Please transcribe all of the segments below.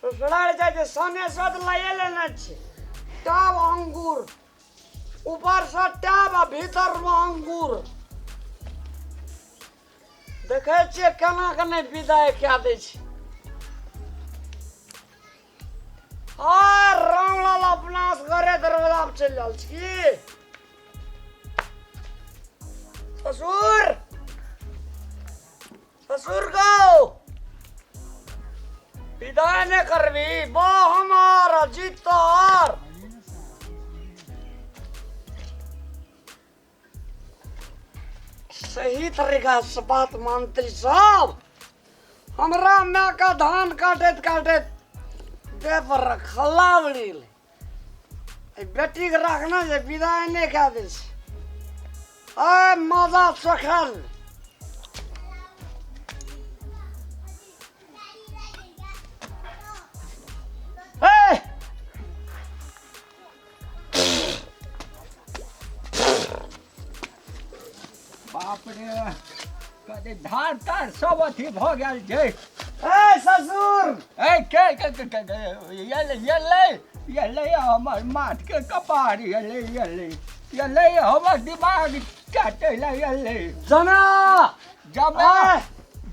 ससुराल जाइ छै सोने सद लए लेने छी टब अंगूर ऊपरसँ टब आ भीतरमे अंगूर देखै छियै केना के नहि विदाइ कए दै छै आ रामलाल अपना घरे दरवाजा पर चलि रहल छी ससुर ससुर गो विदा नहि करबी बो हमार जीत तोहर सही तरीका से बात मानते सब हमरा माय का धान काटैत काटैत देह पर खल्ला उड़ि गेलै एहि बेटीके रखना जे विदाइ नहि कए दै छै अय मजा चखल ए बाप रे कते धार तार सब अथी भऽ गेल छै ए ससुर ए के के के के एलै एलै एलै हमर माथ के कपार एलै एलै एलै हमर दिमाग काटै लए एलै जना जमा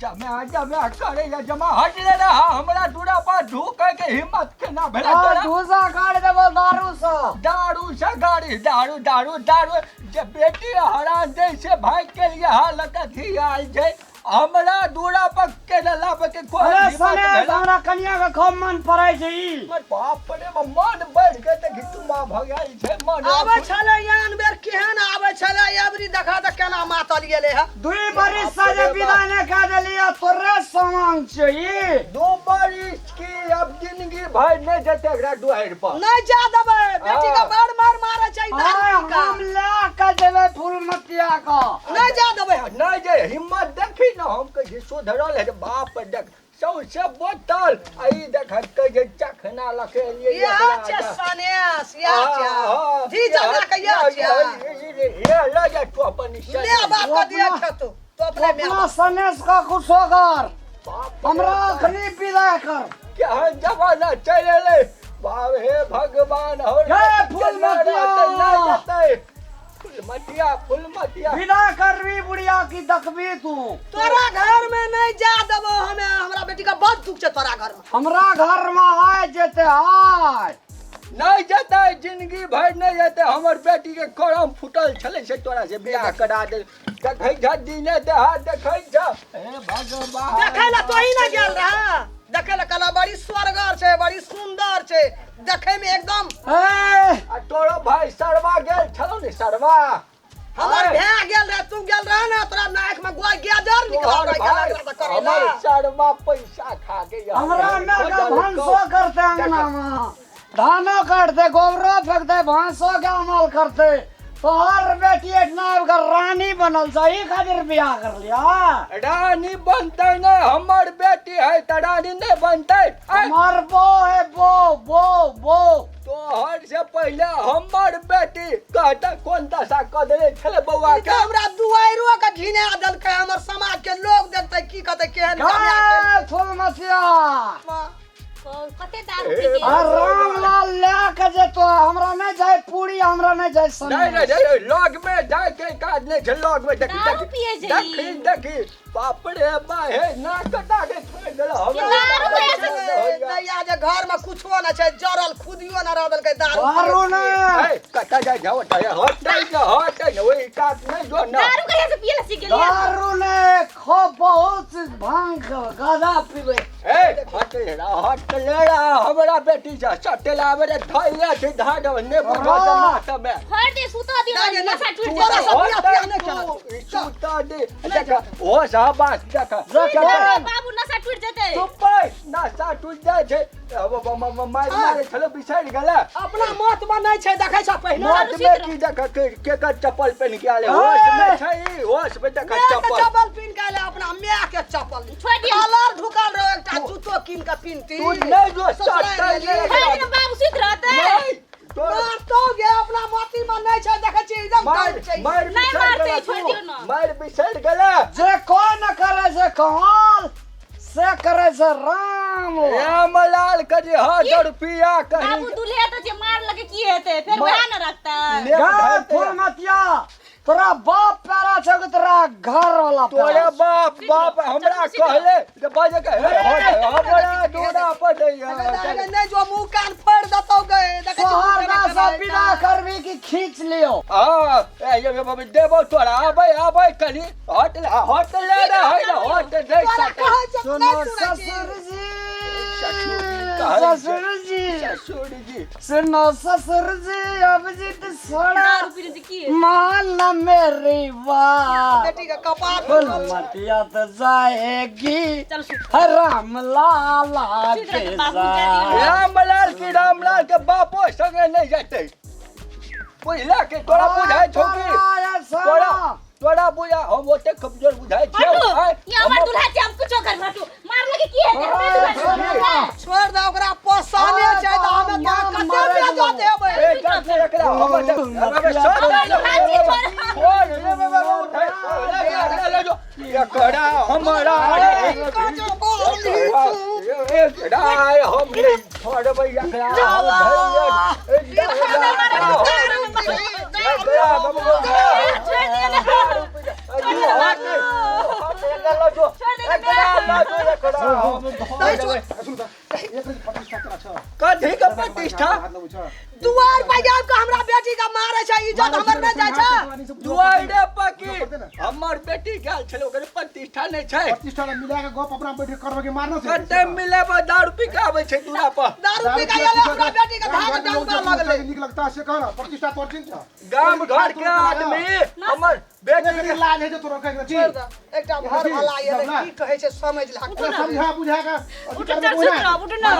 जमा जमा करे या जमा हट ले रहा हमरा दूरा पर ढूके के हिम्मत केना भेला तोरा ढूसा काट देबो दारू से दारू से गाड़ी दारू दारू दारू जे बेटी हरान दे से भाई के लिए हालत अथी आयल छै हमरा दूरा पर के लाबे के कोई अरे हिम्मत सने भेला हमरा कनिया के खूब मन पड़ै छै ई हमर बाप रे बाप, मन बढ़ के तऽ घिटुमा भऽ गेल छै मन आबै छलै आन बेर केहन आबै छलै अबरी देखा तऽ केना मातल गेलै हे दुई बरिस से जे विदा नहि कए देलियै तोरे सामान छै ई दू बरिस की अब जिंदगी भर नहि जेतै एकरा दुआरि पर नहि जा देबै बेटी के बड़ मार मारै छै आय दारू पी हम कऽ। लए के जेबै फूलमतिया के नहि जा देबै हम नहि जे हिम्मत देखी ने हम कहै छी सुधरल है बाप देख सौंसे बोतल आ ई देख कहै छै चखना लऽ के एलियै इएह छै सनेस इएह छै धी जमा के इएह छै लऽ जा तू अपन ले बाप के दिया खेतो तो अपने में अपना सनेस का कुछो कर हमरा अखनी विदा कर केहन जमाना चलि एलै बाप हे भगवान हो हे फूलमतिया। जेतै फूलमतिया फूलमतिया विदा करबी बुढ़िया की देखबी तू तोरा घर में नहीं जा देबो हमे हमरा बेटी का बड़ दुख छै तोरा घर में हमरा घर में आय जेते आय नहि जेतै जिंदगी भरि नहि जेतै हमर बेटी के करम फूटल छलै से तोरा से बियाह करा दे देखै छ दिने देहा देखै छ हे भगवान देखै ला तोही ना गेल रहा देखै ला कहला बड़ी स्वर्गर छै बड़ी सुंदर छै देखै में एकदम ए आ तोरो भाई सरवा गेल छलौ ने सरवा हमर आय, भै गेल रहे तू गेल रहे ना तोरा नाक में गोय गेजर निकल तोहर रहे भाई गेल रहे करे ला हमर सरवा पैसा खा के हमरा में का भंसो करते अंगना में धानो काटते गोबरो फेंकते भैंसो के अमल करते तोहर बेटी इतना आबि रानी बनल छै ई खातिर बियाह कर लिया रानी बनतै नहि हमर बेटी है तऽ रानी नहि बनतै आय, हमर बो है बो बो बो तोहर से पहिले हमर बेटी कहता कोन दशा कऽ देने छलै बौआ ई के तऽ हमरा दुआइरो के घिना देलकै हमर समाज के लोग देखतै की कहतै केहन कन्या गे फूल मसिया केलकै। कते दारू पी के आ रामलाल लए के जेतो हमरा नहि जाय पूरी हमरा नहि जाय नहीं सने नहीं नहीं लॉग में जाए के काज नहीं छै लॉग में देखी दारू देखी पिए छै देखी ई। देखी बाप रे बा हे ना कटा के छोड़ देला हमरा दारू तो ऐसे- दैया जे घर में कुछो न छै जरल खुदियो न रह देलकै दारू दारू नहि ए कटा जाय जाओ हट हट हट ओई कात नहीं जो ना दारू कहिया से पिए ला सीख गेलियै दारू नहि खो बहुत चीज भांग खेबै गाजा पीबै ए हट ले रा हट ले रा हमरा बेटी जा सटे ला रे धैले छै धाड ने बुझो माथ में छोड़ दे सुता दियो नहि, नहि, नशा टूट तोरा जेतै सब बियाह तियाह नहि चलत। सुता दे देख ओ शाबाश देख छोड़ दे बाबू नशा टूट जेतै चुप नशा टूट जाइ छै मारि मारे छलो बिसरि गेलै अपना मत में नहि छै देखै छ पहिने मौत में की देख केकर चप्पल पहिन के आले होश में छै होश में देख माय के चप्पल चप्पल पिन के आले अपना माय के चप्पल छोड़ दियौ। कलर ढुकल रहो एकटा जूतो कीन के पिनती तू नहि जो ससुरारि सटै गेली। छोड़ दे बाबू सुति रहतै नहीं तोर मारतो गे अपना मती में नहि छै देखै छी एकदम मार डर छै मार नहि बिसरि मारतै, गेला छोड़ि तू दियौ ने। मार बिसरि गेला जे कोई न करे से कमाल से करे से राम राम रामलाल के जे ह रुपया कहीं बाबू दुल्हे तो जे मार लगे की हेतै फेर वएह न रखतै। लेप गा धरतै। फूल मतिया, तोरा बाप प्यारा छौ कि तोरा घर वाला तोरे प्यारा छौ? बाप बाप हमरा कहले जे बजे के हे हमरा दूरा पर दैया। नहि जो मुंह कान फोड़ि देतौ गे, देखै छी सोहर केना ना केना सब विदा करबी कि खींच लियो? हाँ, ए, ये ये देबो तोरा, आबै आबै कनी हट ले, हट ले रे, हट हट दे। तोरा कहै छौ, सुनो नहि सुनै छी। ससुर जी, कहै छै। ससुर जी, ससुर जी, सुनो ससुर जी, अब जिद छोड़ा, दारू पीने से की हेतै? मान मेरी बात, बेटी के कपार फूल मतिया तो जाएगी चल सुत। राम लाला सुति के रहतै बाबू, साथ। रामलाल की रामलाल के बापो संगे नहीं जेतै। बुझला के तोरा बुझाइ छौ की तोरा तोरा बुझा हम ओते कमजोर बुझाइ छियौ? हटू, आँय? ई हमर दुल्हा छै, हम कुछो कर हटू। मार लगे की हेतै? हमरे दुल्हा छै। छोड़ दे ओकरा, पोसाने छै तऽ हमे तोरा कते बेजत हेबै। ए, चल से एकरा हमर हमर छोड़ दे, दुल्हा छी, छोड़। छोड़ रे बाबा, उठै ले एकरा ले जो एकरा हमरा काजो बोली तू। एकरा हम नहि छोड़बै एकरा। छोड़ दिअ ने। कथी के प्रतिष्ठा? दुआर पर जाब के हमरा बेटी के मारे छै, इज्जत हमर नहि जाइ छै। दुआरे पकी हमर बेटी गेल छलै, ओकर प्रतिष्ठा नहि छै। प्रतिष्ठा ला मिला के गप अपना बैठ के करबे के मारना छै। कते मिलेबा? दारू पी के आबै छै दूरा पर। दारू पी के आयल, हमरा बेटी के धाग डंगा लगलै। नीक लगता से कह ना, प्रतिष्ठा तोर चिन्ह छ। गाम घर के आदमी हमर बेटी के लाज है जो तोरा कह छी। छोड़ दे, एकटा घर वाला एलै, की कहै छै समझ ला। समझा बुझा के उठ, चल, सुत रह, उठ ना।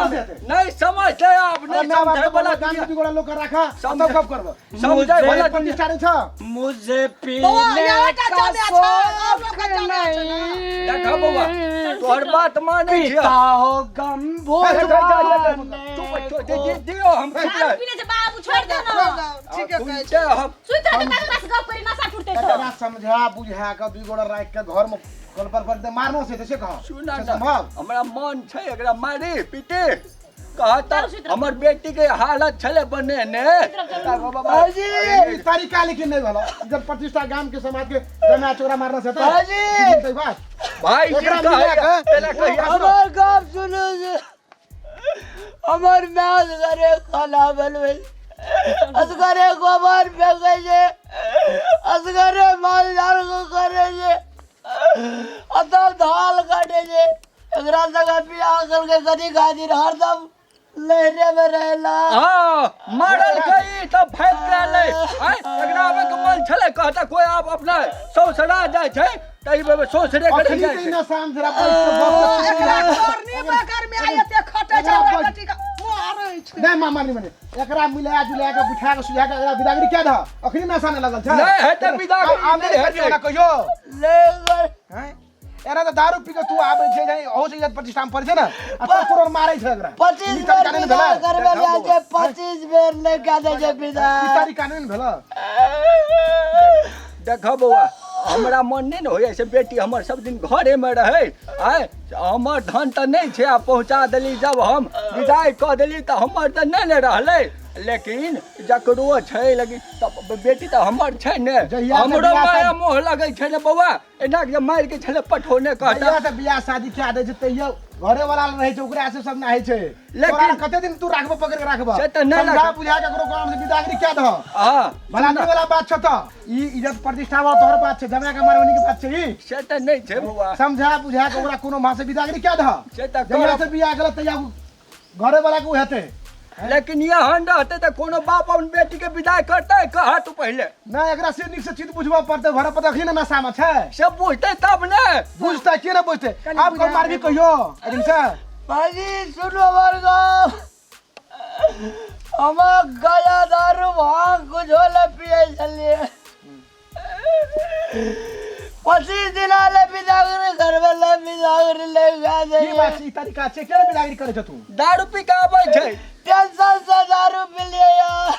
नहीं समझते, आब नहीं समझे वाला गाम के गोड़ा लोग के राखा, तब गप करबो। समझे वाला प्रतिष्ठा नहीं छ। मुझे बौआ, पीने यहाँ का का जाने अच्छा, आप लोग शौक का जाने अच्छा ना। नहीं, देखा बौआ, तोहर बात मानै छियै। पीता हो गम भुलाने दियो हम दारू पीने छै बाबू, छोड़ दे छोड़ ना। दे, ठीके कहै छै। सुनते हम। सुति रह, तकरा से गप करी, नशा टूटतै तो। एकरा समझा बुझा के दुई गोड़ा राख के घर में कल पर पर दे मारनो से से कह। सुना से ना, संभव हमरा मन छै एकरा मारी पीटे कहता। चल सुति रह। हमर बेटी के हालत छले बनेने। भाईजी, ई तरीका लेकिन नहीं भलो जब प्रतिष्ठा गाम के समाज के जना चोरा मारना से भाईजी! तो बात भाई जी एकरा मिला के तेला कहिया हमर गप सुनो जे, हमर माय असगरे खाना बनबै, असगरे गोबर फेंकै छै, असगरे माल जाल के करै छै, अतः धान काटै छै। एकरा संगे बियाह करके कथी खातिर हरदम लहरे में रहेला। हाँ, मारल गई तब भागि गेलै। आँय, एकरा आबै के मन छलै कहता कोई आब अपना सौसरा जाइ छै तऽ ई सौसरे करे अखनी जाइ तऽ छै। इना शाम जरा बैठ के गप के एकरा करनी बकर में आइ एते खटै छै, हमरा बेटी के मारै छै। नहीं मामा नहीं मने एकरा मिला जुला के बिठा के सुझा के एकरा बिदागरी क्या द अखनी नशा न लगल छै। नहि हेतै बिदागरी, आब नहि नहि हेतै। हेतै कहियो। ले गए। हैं एना तऽ दारू पी के तू आबै छै जानी अहू से इज्जत प्रतिष्ठा में पड़ै छै ने आ तोर तोर मारै छै एकरा। 25 ई बेर तरीका नहि ने विदा भेलै। करबे जाइ छै, 25 बेर ले के दै छै विदा। ई तरीका नहि ने भेलै। देख बौआ, हमरा मन नहि ने होइए से बेटी हमर सब दिन घरेमे रहै। आँय, हमर धन तऽ नहि छै, आ पहुँचा देली जब हम विदाइ कऽ देली तऽ हमर तऽ नहि ने रहलै, लेकिन जकरो छै, लेकिन तऽ बेटी तऽ हमर छै ने। जहिया से हमरो बियाह माया शादी- मोह लगै छै ने बौआ, एना जे मारि के छलै पठौने कहता। जहिया से बियाह शादी कए दै छै तहिया घरे वाला रहै छै, ओकरा से सब ना होइ छै। लेकिन- तोरा कते दिन तू राखबो, पकड़ के राखबो? से तऽ नहि समझा राखब। बुझा के ककरो काम से बिदागरी कए दह। हँ। भला आदमी वाला बात छ तऽ ई इज्जत प्रतिष्ठा वाला तोहर बात छै, जमा के मारवनी के बात छै ई। से तऽ नहि छै बौआ। समझा बुझा के ओकरा कोनो माँ से बिदागरी कए दह। से तऽ जहिया करब। से बियाह गेल तहिया घरे वाला के उ हेतै। लेकिन एहन रहतै तऽ कोनो बाप अपन बेटी के विदाई करतै? कह तू पहिले। नहि, एकरा से नीक से चीज बुझबऽ पड़तै। घर पर अखनी ने नशा में छै। से बुझतै तब ने। बुझतै के ने बुझतै? आब कोन मारबी कहियो अखन से। भाईजी सुनो हमर गप, हम गया दारू भांग कुछ होले पिए छलिए, 25 दिन आले बिदागरी घर में ले बिदागरी ले गा की दे। बात छै? ई तरीका छै? केना बिदागरी करै छ तू? दारू पी के आबै छै। टेंशन से दारू पी लिए यार।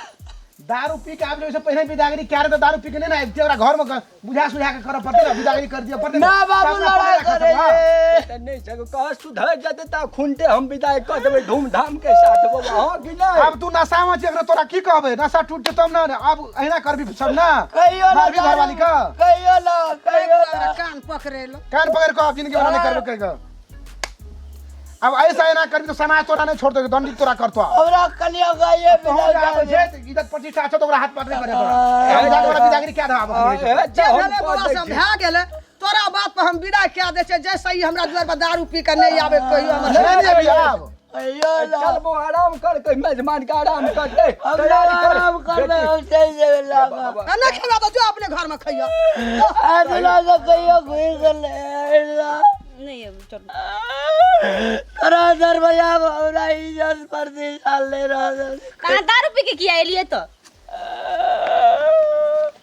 दारू पी के आबि से पहिने विदागरी क्या तऽ दारू पी के नहि ने आबितियै, ओकरा घरमे बुझा सुझा के करऽ पड़तै ने, विदागरी कर दिअ पड़तै ने। ना बाबू सब अपना लड़ाई राखऽ करे सब, हाँ। छै। तऽ नहि छै कह सुधरि जेतै तऽ खुनते हम विदाई कऽ देबै धूमधाम के साथ बौआ, हँ कि नहि? आब तू नशा मे छी, एकरा तोरा की कहबै, नशा टूट जेतौ ने, आब अहिना करबी सब ने, कहियो ना मारबी घरवाली के। कहियो ना, कहियो ना। कान पकड़ेलो। कान पकड़ कऽ आब जिंदगी भर नहि करबै कहि कऽ। अब ऐसा एना करबी तऽ समाज तोरा नहि छोड़तौ, दंडित तोरा करतो। हमरा कनिया गाये तो हम आबै छै तऽ इज्जत प्रतिष्ठा छौ तऽ ओकरा हाथ पकड़े पड़े तोरा। हम जाके ओकरा विदागरी क्या देबा आब? ए, जे हम भेलै कऽ बौआ दै सब छी। भए गेलै। तोरा बात पर हम विदा कए दै छियै, जैसे ही हमरा दुआर पर दारू पी के नहि आबै कहियो हमर। नहि नहि अभी आब। कहियो ना। चल बौआ, आराम कर, कहि मेजबान के आराम कर दे। हम तैयारी कर। आराम करबै, बेटी, हम चलि जेबै लागा। बाबा। आ नहि खेबा तऽ जो अपने घर में खइयो। आदिना से कहियो घुरि गेलै। नहीं चल। तोरा दरवाजा पर हमरा इज्जत प्रतिष्ठा ले रहल। कहाँ दारू पी के किया एलियै तऽ?